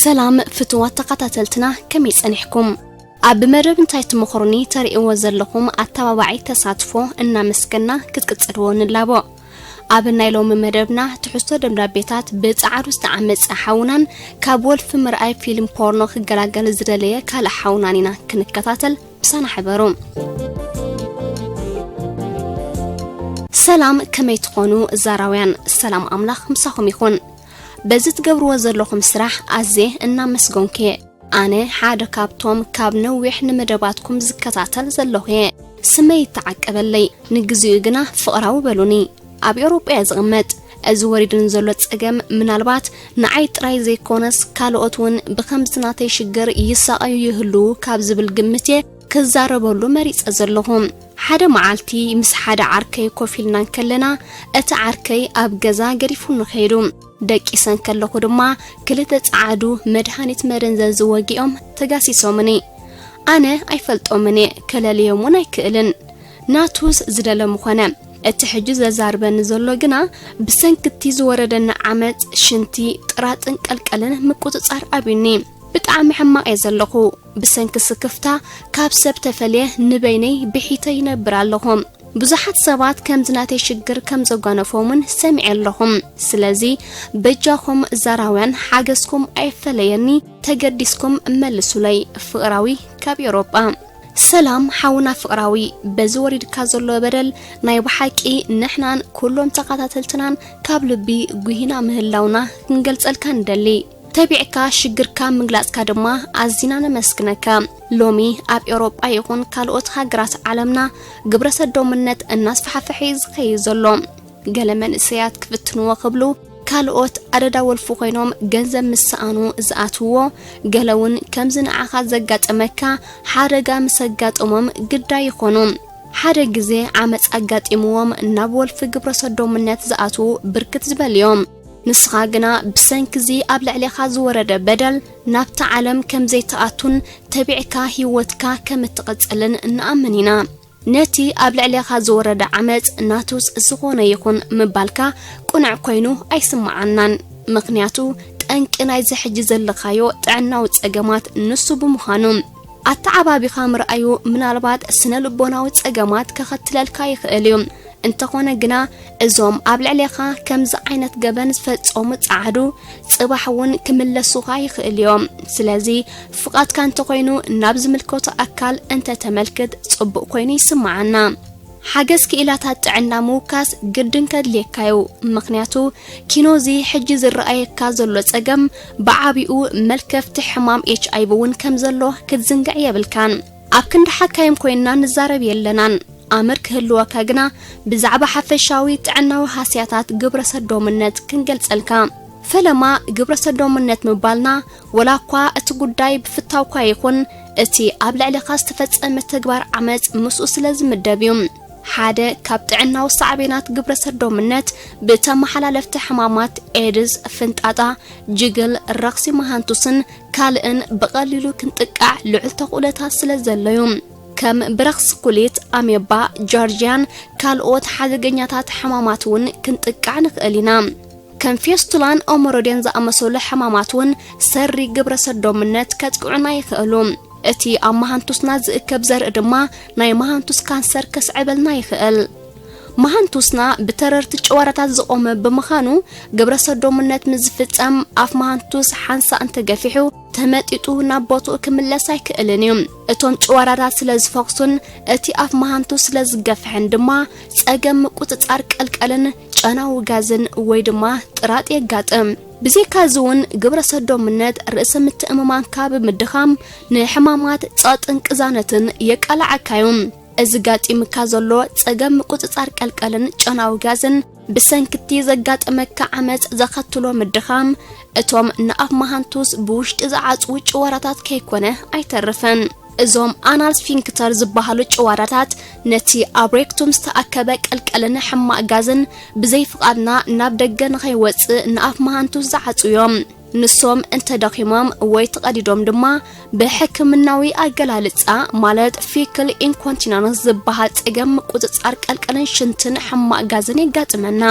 ሰላም ፍትዋት ተኸታተልትና፣ ከመይ ጸኒሕኩም? ኣብ መደብ እንታይ ትመኽሩኒ ተርእይዎ ዘለኹም ኣተባባዒ ተሳትፎ እናመስገና ክትቅጽልዎ ንላቦ። ኣብ ናይ ሎሚ መደብና ትሕዝቶ ደብዳቤታት ብጻዕሩ ዝተዓመጸ ሓውናን ካብ ወልፊ ምርኣይ ፊልም ፖርኖ ክገላገል ዝደለየ ካልእ ሓውናን ኢና ክንከታተል። ምሳና ሕበሩ። ሰላም፣ ከመይ ትኾኑ ዛራውያን? ሰላም ኣምላኽ ምሳኹም ይኹን። በዚ ትገብርዎ ዘለኹም ስራሕ ኣዝየ እናመስገንኩ እየ። ኣነ ሓደ ካብቶም ካብ ነዊሕ ንመደባትኩም ዝከታተል ዘለኹ እየ። ስመይ ይተዓቀበለይ፣ ንግዚኡ ግና ፍቕራዊ በሉኒ። ኣብ ኤውሮጳ እየ ዝቕመጥ። እዚ ወሪዱን ዘሎ ጸገም ምናልባት ንዓይ ጥራይ ዘይኮነስ ካልኦት እውን ብኸምዚ ናተይ ሽግር ይሳቐዩ ይህልዉ ካብ ዝብል ግምት እየ ክዛረበሉ መሪጸ ዘለኹ። ሓደ መዓልቲ ምስ ሓደ ዓርከይ ኮፍ ኢልና እንከለና፣ እቲ ዓርከይ ኣብ ገዛ ገዲፉኒ ከይዱ። ደቂሰ እንከለኹ ድማ ክልተ ጸዓዱ መድሃኒት መደንዘዚ ወጊኦም ተጋሲሶምኒ። ኣነ ኣይፈልጦምን እየ፣ ከለልዮም እውን ኣይክእልን። ናቱስ ዝደለ ምኾነ። እቲ ሕጂ ዘዛርበኒ ዘሎ ግና ብሰንኪ እቲ ዝወረደኒ ዓመጽ፣ ሽንቲ፣ ጥራጥን ቀልቀልን ምቁጽጻር ኣብዩኒ። ብጣዕሚ ሕማቕ እየ ዘለኹ። ብሰንኪ ስክፍታ ካብ ሰብ ተፈልየ ንበይነይ ብሒተ ይነብር ኣለኹ። ብዙሓት ሰባት ከምዚ ናተይ ሽግር ከም ዘጓነፎምን ሰሚዐ ኣለኹም። ስለዚ በጃኹም ዛራውያን ሓገዝኩም ኣይፈለየኒ፣ ተገዲስኩም መልሱለይ። ፍቕራዊ ካብ ኤውሮጳ። ሰላም ሓውና ፍቕራዊ፣ በዚ ወሪድካ ዘሎ በደል ናይ ብሓቂ ንሕናን ኩሎም ተኸታተልትናን ካብ ልቢ ጉሂና ምህላውና ክንገልጸልካ ንደሊ። ተቢዕካ ሽግርካ ምግላጽካ ድማ ኣዚና ነመስግነካ። ሎሚ ኣብ ኤውሮጳ ይኹን ካልኦት ሃገራት ዓለምና ግብረ ሰዶምነት እናስፋሕፍሐ እዩ ዝኸይድ ዘሎ። ገለ መንእሰያት ክፍትንዎ ክብሉ ካልኦት ኣደዳ ወልፊ ኮይኖም ገንዘብ ምስ ሰኣኑ ዝኣትውዎ፣ ገለ እውን ከምዚ ንዓኻ ዘጋጠመካ ሓደጋ ምስ ኣጋጠሞም ግዳይ ይኾኑ። ሓደ ግዜ ዓመጽ ኣጋጢምዎም ናብ ወልፊ ግብረ ሰዶምነት ዝኣትዉ ብርክት ዝበሉ እዮም። ንስኻ ግና ብሰንኪ እዚ ኣብ ልዕሌኻ ዝወረደ በደል ናብታ ዓለም ከም ዘይትኣቱን ተቢዕካ ህይወትካ ከም እትቕጽልን ንኣምን ኢና። ነቲ ኣብ ልዕሌኻ ዝወረደ ዓመጽ ናቱስ ዝኾነ ይኹን ምባልካ ቅኑዕ ኮይኑ ኣይስምዓናን። ምኽንያቱ ጠንቂ ናይዚ ሕጂ ዘለኻዮ ጥዕናዊ ጸገማት ንሱ ብምዃኑ፣ ኣተዓባቢኻ ምርኣዩ ምናልባት ስነ ልቦናዊ ጸገማት ከኸትለልካ ይኽእል እዩ። እንተኾነ ግና እዞም ኣብ ልዕሌኻ ከምዚ ዓይነት ገበን ዝፈጸሙ ጸዓዱ ጽባሕ እውን ክምለሱኻ ይኽእል እዮም። ስለዚ ፍቓድካ እንተኾይኑ ናብ ዝምልከቶ ኣካል እንተተመልክት ጽቡቕ ኮይኑ ይስምዓና። ሓገዝ ክኢላታት ጥዕና ምውካስ ግድን ከድልየካ እዩ። ምኽንያቱ ኪኖዚ ሕጂ ዝረኣየካ ዘሎ ጸገም ብዓቢኡ መልከፍቲ ሕማም ኤች ኣይ ቪ እውን ከም ዘሎ ክትዝንግዕ የብልካን። ኣብ ክንዲ ሓካይም ኮይንና ንዛረብ የለናን። ኣምር ክህልወካ ግና ብዛዕባ ሓፈሻዊ ጥዕናዊ ሃስያታት ግብረ ሰዶምነት ክንገልጸልካ። ፈለማ ግብረ ሰዶምነት ምባልና ወላ እኳ እቲ ጉዳይ ብፍታውካ ይኹን እቲ ኣብ ልዕሌኻ ዝተፈጸመ ተግባር ዓመጽ ምስኡ ስለ ዝምደብ እዩ። ሓደ ካብ ጥዕናዊ ሳዕቤናት ግብረ ሰዶምነት ብተመሓላለፍቲ ሕማማት ኤድስ፣ ፍንጣጣ፣ ጅግል፣ ረኽሲ መሃንቱስን ካልእን ብቐሊሉ ክንጥቃዕ ልዑል ተኽእሎታት ስለ ዘሎ እዩ። ከም ብረኽሲ ኩሊት፣ ኣሜባ፣ ጃርጂያን ካልኦት ሓደገኛታት ሕማማት እውን ክንጥቃዕ ንኽእል ኢና። ከም ፌስቱላን ኦሞሮዴን ዝኣመሰሉ ሕማማት እውን ሰሪ ግብረ ሰዶምነት ከጥቅዑና ይኽእሉ። እቲ ኣብ መሃንቱስና ዝእከብ ዘርኢ ድማ ናይ መሃንቱስ ካንሰር ከስዕበልና ይኽእል። መሃንቱስና ብተረርቲ ጭዋዳታት ዝቖመ ብምዃኑ፣ ግብረ ሰዶምነት ምስ ዝፍጸም ኣፍ መሃንቱስ ሓንሳእ እንተገፊሑ ተመጢጡ ናብ ቦትኡ ክምለስ ኣይክእልን እዩ። እቶም ጭዋዳታት ስለ ዝፈኽሱን እቲ ኣፍ መሃንቱስ ስለ ዝገፍሕን ድማ ጸገም ምቁጽጻር ቀልቀልን ጨናዊ ጋዝን ወይ ድማ ጥራጥ የጋጥም። ብዘይካዚ እውን ግብረ ሰዶምነት ርእሰ ምትእምማንካ ብምድኻም ንሕማማት ጸቕጥን ቅዛነትን የቃልዓካ እዩ። እዚ ጋጢምካ ዘሎ ጸገም ምቁጽጻር ቀልቀልን ጨናዊ ጋዝን ብሰንኪ እቲ ዘጋጠመካ ዓመጽ ዘኸትሎ ምድኻም እቶም ንኣፍ መሃንቱስ ብውሽጢ ዝዓጽዉ ጭዋዳታት ከይኮነ ኣይተርፍን። እዞም ኣናል ስፊንክተር ዝበሃሉ ጭዋዳታት ነቲ ኣብ ሬክቱም ዝተኣከበ ቀልቀልን ሕማቕ ጋዝን ብዘይፍቓድና ናብ ደገ ንኸይወጽእ ንኣፍ መሃንቱስ ዝዓጽዉ እዮም። ንሶም እንተደኺሞም ወይ ተቐዲዶም ድማ ብሕክምናዊ ኣገላልጻ ማለት ፊክል ኢንኮንቲነንስ ዝበሃል ጸገም ምቁጽጻር ቀልቀልን ሽንትን ሕማቕ ጋዝን የጋጥመና።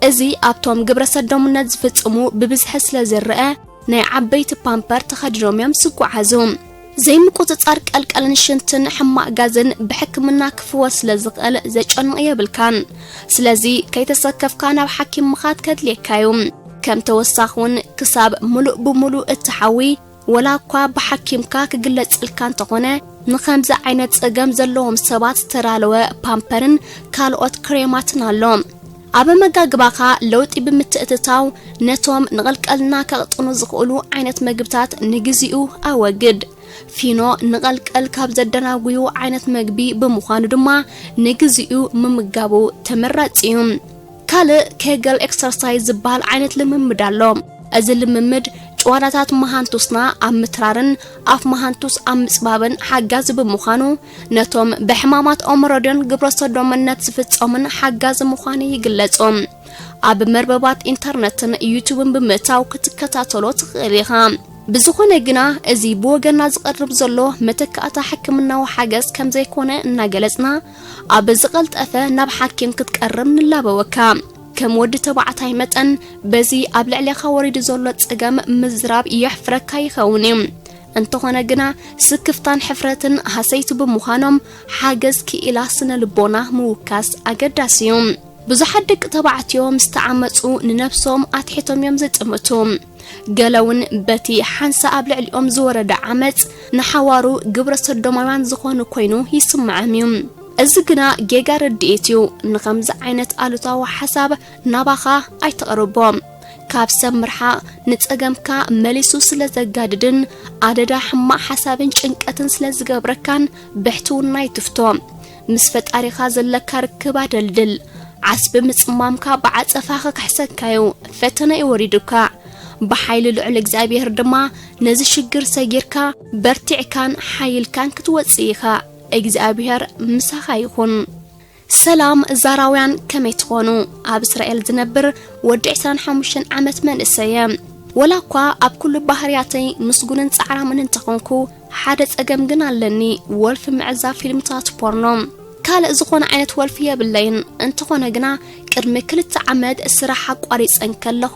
እዚ ኣብቶም ግብረ ሰዶምነት ዝፍጽሙ ብብዝሒ ስለ ዝረአ ናይ ዓበይቲ ፓምፐር ተኸዲኖም እዮም ዝጓዓዙ። ዘይምቁጽጻር ቀልቀልን ሽንትን ሕማቕ ጋዝን ብሕክምና ክፍወስ ስለ ዝኽእል ዘጨንቕ የብልካን። ስለዚ ከይተሰከፍካ ናብ ሓኪም ምኻድ ከድልየካ እዩ። ከም ተወሳኺ እውን ክሳብ ምሉእ ብምሉእ እቲ ሓዊ ወላ እኳ ብሓኪምካ ክግለጽልካ እንተኾነ፣ ንኸምዚ ዓይነት ጸገም ዘለዎም ሰባት ዝተዳለወ ፓምፐርን ካልኦት ክሬማትን ኣሎ። ኣብ ኣመጋግባኻ ለውጢ ብምትእትታው ነቶም ንቐልቀልና ከቕጥኑ ዝኽእሉ ዓይነት መግብታት ንግዚኡ ኣወግድ። ፊኖ ንቐልቀል ካብ ዘደናጉዩ ዓይነት መግቢ ብምዃኑ ድማ ንግዚኡ ምምጋቡ ተመራጺ እዩ። ካልእ ኬገል ኤክሰርሳይዝ ዝበሃል ዓይነት ልምምድ ኣሎ። እዚ ልምምድ ጭዋዳታት መሃንቱስና ኣብ ምትራርን ኣፍ መሃንቱስ ኣብ ምጽባብን ሓጋዚ ብምዃኑ፣ ነቶም ብሕማማት ኦምሮድዮን ግብረ ሰዶምነት ዝፍጸሙን ሓጋዚ ምዃኑ ይግለጹ። ኣብ መርበባት ኢንተርነትን ዩቱብን ብምእታው ክትከታተሎ ትኽእል ኢኻ። ብዝኾነ ግና፣ እዚ ብወገና ዝቐርብ ዘሎ መተካእታ ሕክምናዊ ሓገዝ ከም ዘይኮነ እናገለጽና፣ ኣብ ዝቐልጠፈ ናብ ሓኪም ክትቀርብ ንላበወካ። ከም ወዲ ተባዕታይ መጠን፣ በዚ ኣብ ልዕሌኻ ወሪዱ ዘሎ ጸገም ምዝራብ የሕፍረካ ይኸውን እዩ። እንተኾነ ግና፣ ስክፍታን ሕፍረትን ሃሰይቲ ብምዃኖም፣ ሓገዝ ክኢላ ስነ ልቦና ምውካስ ኣገዳሲ እዩ። ብዙሓት ደቂ ተባዕትዮ ምስ ተዓመጹ ንነብሶም ኣትሒቶም እዮም ዝጥምቱ። ገለ እውን በቲ ሓንሳእ ኣብ ልዕሊኦም ዝወረደ ዓመጽ ንሓዋሩ ግብረ ሰዶማውያን ዝኾኑ ኮይኑ ይስምዖም እዩ። እዚ ግና ጌጋ ርድኢት እዩ። ንኸምዚ ዓይነት ኣሉታዊ ሓሳብ ናባኻ ኣይተቕርቦ። ካብ ሰብ ምርሓቕ ንጸገምካ መሊሱ ስለ ዘጋድድን ኣደዳ ሕማቕ ሓሳብን ጭንቀትን ስለ ዝገብረካን ብሕትውና ይትፍቶ። ምስ ፈጣሪኻ ዘለካ ርክብ ኣደልድል። ዓስቢ ምጽማምካ ብዓጸፋ ክክሕሰካ እዩ። ፈተነ እዩ ወሪዱካ። ብሓይሊ ልዑል እግዚኣብሔር ድማ ነዚ ሽግር ሰጊርካ በርቲዕካን ሓይልካን ክትወጽእ ኢኻ። እግዚኣብሔር ምሳኻ ይኹን። ሰላም ዛራውያን፣ ከመይ ትኾኑ? ኣብ እስራኤል ዝነብር ወዲ ዕስራን ሓሙሽተን ዓመት መንእሰይ እየ። ወላ እኳ ኣብ ኩሉ ባህርያተይ ምስጉንን ጻዕራምን እንተኾንኩ፣ ሓደ ጸገም ግን ኣለኒ፣ ወልፊ ምዕዛብ ፊልምታት ፖርኖ። ካልእ ዝኾነ ዓይነት ወልፊ የብለይን። እንተኾነ ግና፣ ቅድሚ ክልተ ዓመት ስራሕ ኣቋሪጸ እንከለኹ፣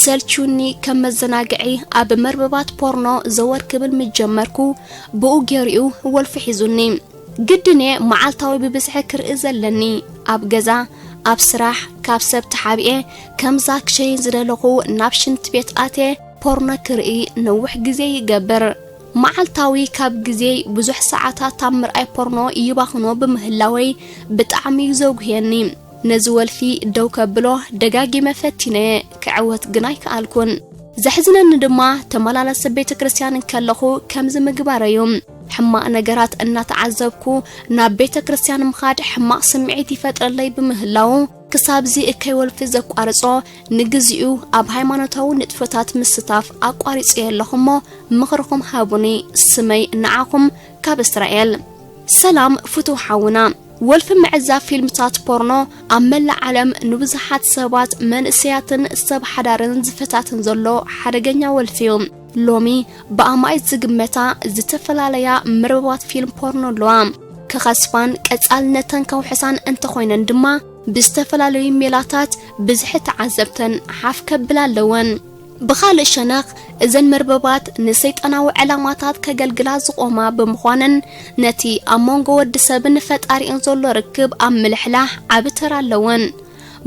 ሰልችዩኒ ከም መዘናግዒ ኣብ መርበባት ፖርኖ ዘወር ክብል ምስ ጀመርኩ፣ ብኡ ገይሩ እዩ ወልፊ ሒዙኒ። ግድን እየ መዓልታዊ ብብዝሒ ክርኢ ዘለኒ። ኣብ ገዛ፣ ኣብ ስራሕ፣ ካብ ሰብ ተሓቢኤ፣ ከምዛ ክሸይን ዝደለኹ ናብ ሽንት ቤት ኣትየ ፖርኖ ክርኢ ነዊሕ ግዜ ይገብር። መዓልታዊ ካብ ግዜይ ብዙሕ ሰዓታት ኣብ ምርኣይ ፖርኖ ይባኽኖ ብምህላወይ ብጣዕሚ እዩ ዘጉህየኒ። ነዚ ወልፊ ደው ከብሎ ደጋጊመ ፈቲነየ፣ ክዕወት ግን ኣይከኣልኩን። ዘሕዝነኒ ድማ ተመላለሲ ቤተ ክርስቲያን እንከለኹ ከምዚ ምግባረይ እዩ። ሕማቕ ነገራት እናተዓዘብኩ ናብ ቤተ ክርስቲያን ምኻድ ሕማቕ ስምዒት ይፈጥረለይ ብምህላዉ ክሳብዚ እከይ ወልፊ ዘቋርጾ ንግዚኡ ኣብ ሃይማኖታዊ ንጥፈታት ምስታፍ ኣቋሪጸዮ ኣለኹ እሞ ምኽርኹም ሃቡኒ። ስመይ ንዓኹም ካብ እስራኤል። ሰላም ፍቱው ሓውና። ወልፊ ምዕዛብ ፊልምታት ፖርኖ ኣብ መላእ ዓለም ንብዙሓት ሰባት መንእሰያትን ሰብ ሓዳርን ዝፈታትን ዘሎ ሓደገኛ ወልፊ እዩ። ሎሚ ብኣማኢት ዝግመታ ዝተፈላለያ መርበባት ፊልም ፖርኖ ኣለዋ። ክኸስፋን ቀጻልነተን ከውሕሳን እንተኾይነን ድማ ብዝተፈላለዩ ሜላታት ብዝሒ ተዓዘብተን ሓፍ ከብላ ኣለወን። ብኻልእ ሸነኽ እዘን መርበባት ንሰይጣናዊ ዕላማታት ከገልግላ ዝቖማ ብምዃነን ነቲ ኣብ መንጎ ወዲ ሰብን ፈጣሪኡን ዘሎ ርክብ ኣብ ምልሕላሕ ዓቢ ተራ ኣለወን።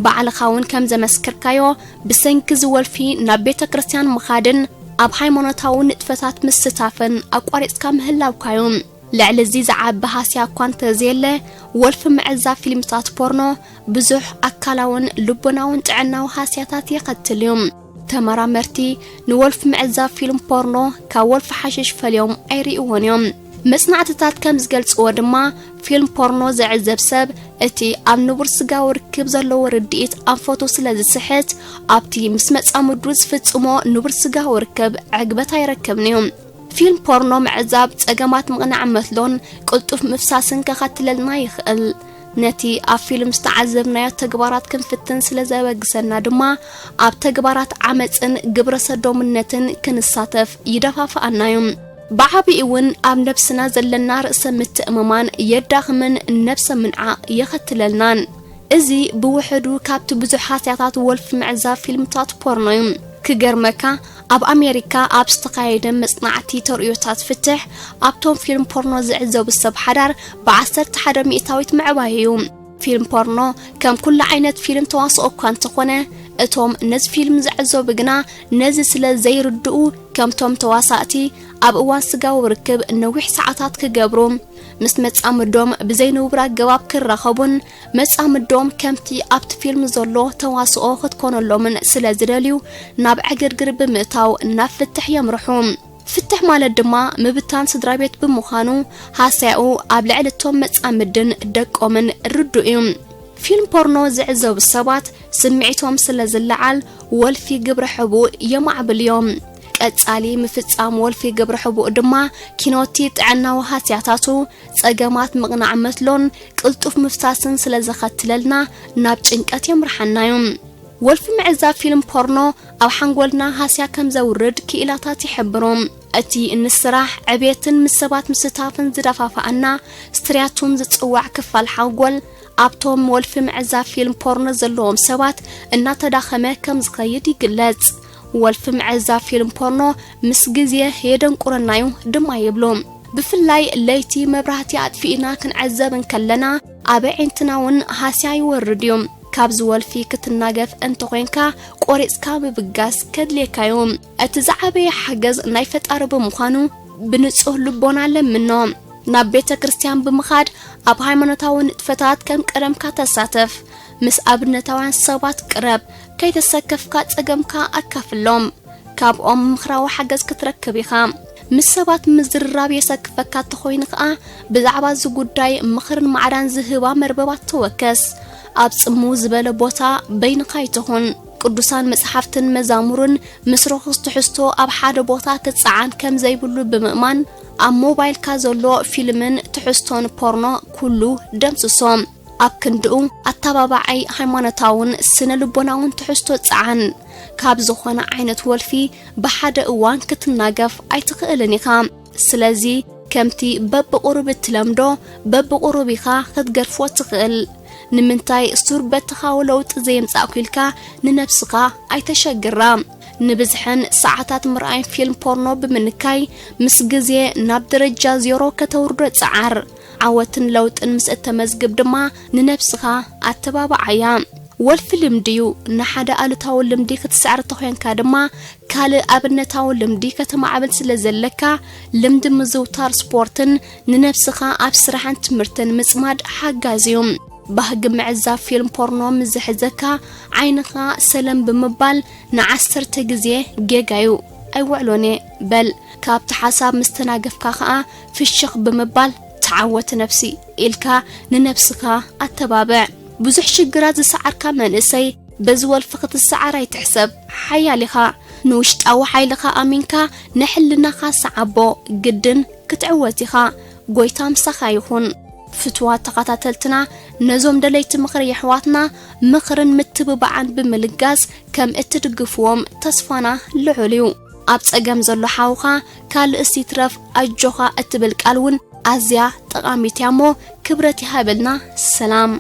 ባዕልኻ እውን ከም ዘመስከርካዮ ብሰንኪ እዚ ወልፊ ናብ ቤተ ክርስቲያን ምኻድን ኣብ ሃይማኖታዊ ንጥፈታት ምስታፍን ኣቋሪጽካ ምህላውካዩ። ልዕሊ እዚ ዝዓቢ ሃስያ እኳ እንተዘየለ፣ ወልፊ ምዕዛብ ፊልምታት ፖርኖ ብዙሕ ኣካላውን ልቦናውን ጥዕናዊ ሃስያታት የኸትል እዩ። ተመራመርቲ ንወልፊ ምዕዛብ ፊልም ፖርኖ ካብ ወልፊ ሓሽሽ ፈልዮም ኣይርእይዎን እዮም። መጽናዕትታት ከም ዝገልጽዎ ድማ፣ ፊልም ፖርኖ ዝዕዘብ ሰብ እቲ ኣብ ንቡር ስጋዊ ርክብ ዘለዎ ርድኢት ኣንፈቱ ስለ ዝስሕት፣ ኣብቲ ምስ መጻምዱ ዝፍጽሞ ንቡር ስጋዊ ርክብ ዕግበት ኣይረክብን እዩ። ፊልም ፖርኖ ምዕዛብ ጸገማት ምቕናዕ መስሎን ቅልጡፍ ምፍሳስን ከኸትለልና ይኽእል። ነቲ ኣብ ፊልም ዝተዓዘብናዮ ተግባራት ክንፍትን ስለ ዘበግሰና ድማ፣ ኣብ ተግባራት ዓመጽን ግብረ ሰዶምነትን ክንሳተፍ ይደፋፍኣና እዩ። ብዓቢኡ እውን ኣብ ነብስና ዘለና ርእሰ ምትእምማን የዳኽምን ነብሰ ምንዓቕ የኸትለልናን። እዚ ብውሕዱ ካብቲ ብዙሕ ሃስያታት ወልፊ ምዕዛብ ፊልምታት ፖርኖ እዩ። ክገርመካ፣ ኣብ ኣሜሪካ ኣብ ዝተኻየደ መጽናዕቲ ተርእዮታት ፍትሕ፣ ኣብቶም ፊልም ፖርኖ ዝዕዘቡ ሰብ ሓዳር ብ11 ሚእታዊት ምዕባይ እዩ። ፊልም ፖርኖ ከም ኩሉ ዓይነት ፊልም ተዋስኦ እኳ እንተኾነ፣ እቶም ነዚ ፊልም ዝዕዘቡ ግና ነዚ ስለ ዘይርድኡ፣ ከምቶም ተዋሳእቲ ኣብ እዋን ስጋዊ ርክብ ነዊሕ ሰዓታት ክገብሩ፣ ምስ መጻምዶም ብዘይንቡር ኣገባብ ክራኸቡን መጻምዶም ከምቲ ኣብቲ ፊልም ዘሎ ተዋስኦ ክትኮነሎምን ስለ ዝደልዩ፣ ናብ ዕግርግር ብምእታው ናብ ፍትሕ የምርሑ። ፍትሕ ማለት ድማ ምብታን ስድራ ቤት ብምዃኑ፣ ሃስያኡ ኣብ ልዕሊ እቶም መጻምድን ደቆምን ርዱእ እዩ። ፊልም ፖርኖ ዝዕዘቡ ሰባት ስምዒቶም ስለ ዝለዓል፣ ወልፊ ግብረ ሕቡእ የማዕብል እዮም። ቀጻሊ ምፍጻም ወልፊ ግብረ ሕቡእ ድማ ኪኖቲ ጥዕናዊ ሃስያታቱ፣ ጸገማት ምቕናዕ መትሎን ቅልጡፍ ምፍሳስን ስለ ዘኸትለልና፣ ናብ ጭንቀት የምርሓና እዩ። ወልፊ ምዕዛብ ፊልም ፖርኖ ኣብ ሓንጎልና ሃስያ ከም ዘውርድ ክኢላታት ይሕብሩ። እቲ ንስራሕ፣ ዕቤትን ምስ ሰባት ምስታፍን ዝደፋፍኣና ስትሪያቱን ዝጽዋዕ ክፋል ሓንጎል፣ ኣብቶም ወልፊ ምዕዛብ ፊልም ፖርኖ ዘለዎም ሰባት እናተዳኸመ ከም ዝኸይድ ይግለጽ። ወልፊ ምዕዛብ ፊልም ፖርኖ ምስ ግዜ የደንቁረናዩ ድማ ይብሉ። ብፍላይ ለይቲ መብራህቲ ኣጥፊእና ክንዕዘብ እንከለና፣ ኣብ ኣዒንትና እውን ሃስያ ይወርድ እዩ። ካብዚ ወልፊ ክትናገፍ እንተኾይንካ፣ ቆሪጽካ ምብጋስ ከድልየካ እዩ። እቲ ዝዓበየ ሓገዝ ናይ ፈጣሪ ብምዃኑ፣ ብንጹህ ልቦና ለምኖ። ናብ ቤተ ክርስቲያን ብምኻድ፣ ኣብ ሃይማኖታዊ ንጥፈታት ከም ቀደምካ ተሳተፍ። ምስ ኣብነታውያን ሰባት ቅረብ። ከይተሰከፍካ ጸገምካ ኣካፍሎም። ካብኦም ምኽራዊ ሓገዝ ክትረክብ ኢኻ። ምስ ሰባት ምዝርራብ የሰክፈካ እንተኾይኑ ኸኣ፣ ብዛዕባ እዚ ጉዳይ ምኽርን ማዕዳን ዝህባ መርበባት ተወከስ። ኣብ ጽምው ዝበለ ቦታ በይንኻ ኣይትኹን። ቅዱሳን መጽሓፍትን መዛሙርን ምስ ርኹስ ትሕዝቶ ኣብ ሓደ ቦታ ክጸዓን ከም ዘይብሉ ብምእማን፣ ኣብ ሞባይልካ ዘሎ ፊልምን ትሕዝቶን ፖርኖ ኩሉ ደምስሶ። ኣብ ክንድኡ ኣተባባዓይ ሃይማኖታውን ስነ ልቦናውን ትሕዝቶ ጸዓን። ካብ ዝኾነ ዓይነት ወልፊ ብሓደ እዋን ክትናገፍ ኣይትኽእልን ኢኻ። ስለዚ ከምቲ በብቑሩብ እትለምዶ በብቑሩብ ኢኻ ክትገድፎ ትኽእል። ንምንታይ ሱር በትኻዊ ለውጢ ዘየምጻእኩ ኢልካ ንነብስኻ ኣይተሸግራ። ንብዝሕን ሰዓታት ምርኣይን ፊልም ፖርኖ ብምንካይ ምስ ግዜ ናብ ደረጃ ዜሮ ከተውርዶ ጸዓር። ዓወትን ለውጥን ምስ እተመዝግብ ድማ ንነብስኻ ኣተባብዓያ። ወልፊ ልምዲ እዩ። ንሓደ ኣሉታዊ ልምዲ ክትስዕር ተኾይንካ ድማ ካልእ ኣብነታዊ ልምዲ ከተማዕብል ስለ ዘለካ፣ ልምዲ ምዝውታር ስፖርትን ንነብስኻ ኣብ ስራሕን ትምህርትን ምጽማድ ሓጋዚ እዩ። ባህጊ ምዕዛብ ፊልም ፖርኖ ምስ ዝሕዘካ፣ ዓይንኻ ሰለም ብምባል ንዓሰርተ ግዜ ጌጋዩ ኣይውዕሎን እየ በል። ካብቲ ሓሳብ ምስ ተናገፍካ ኸኣ ፍሽኽ ብምባል ተዓወት ነብሲ ኢልካ ንነብስኻ ኣተባብዕ። ብዙሕ ሽግራት ዝሰዓርካ መንእሰይ በዚ ወልፊ ክትሰዓር ኣይትሕሰብ። ሓያል ኢኻ። ንውሽጣዊ ሓይልኻ ኣሚንካ ንሕልናኻ ሰዓቦ። ግድን ክትዕወት ኢኻ። ጎይታ ምሳኻ ይኹን። ፍትዋት ተኸታተልትና፣ ነዞም ደለይቲ ምኽሪ የሕዋትና ምኽርን ምትብባዓን ብምልጋስ ከም እትድግፍዎም ተስፋና ልዑል እዩ። ኣብ ጸገም ዘሎ ሓውኻ ካልእስ ይትረፍ ኣጆኻ እትብል ቃል እውን ኣዝያ ጠቓሚት እያ እሞ ክብረት ይሃበልና። ሰላም።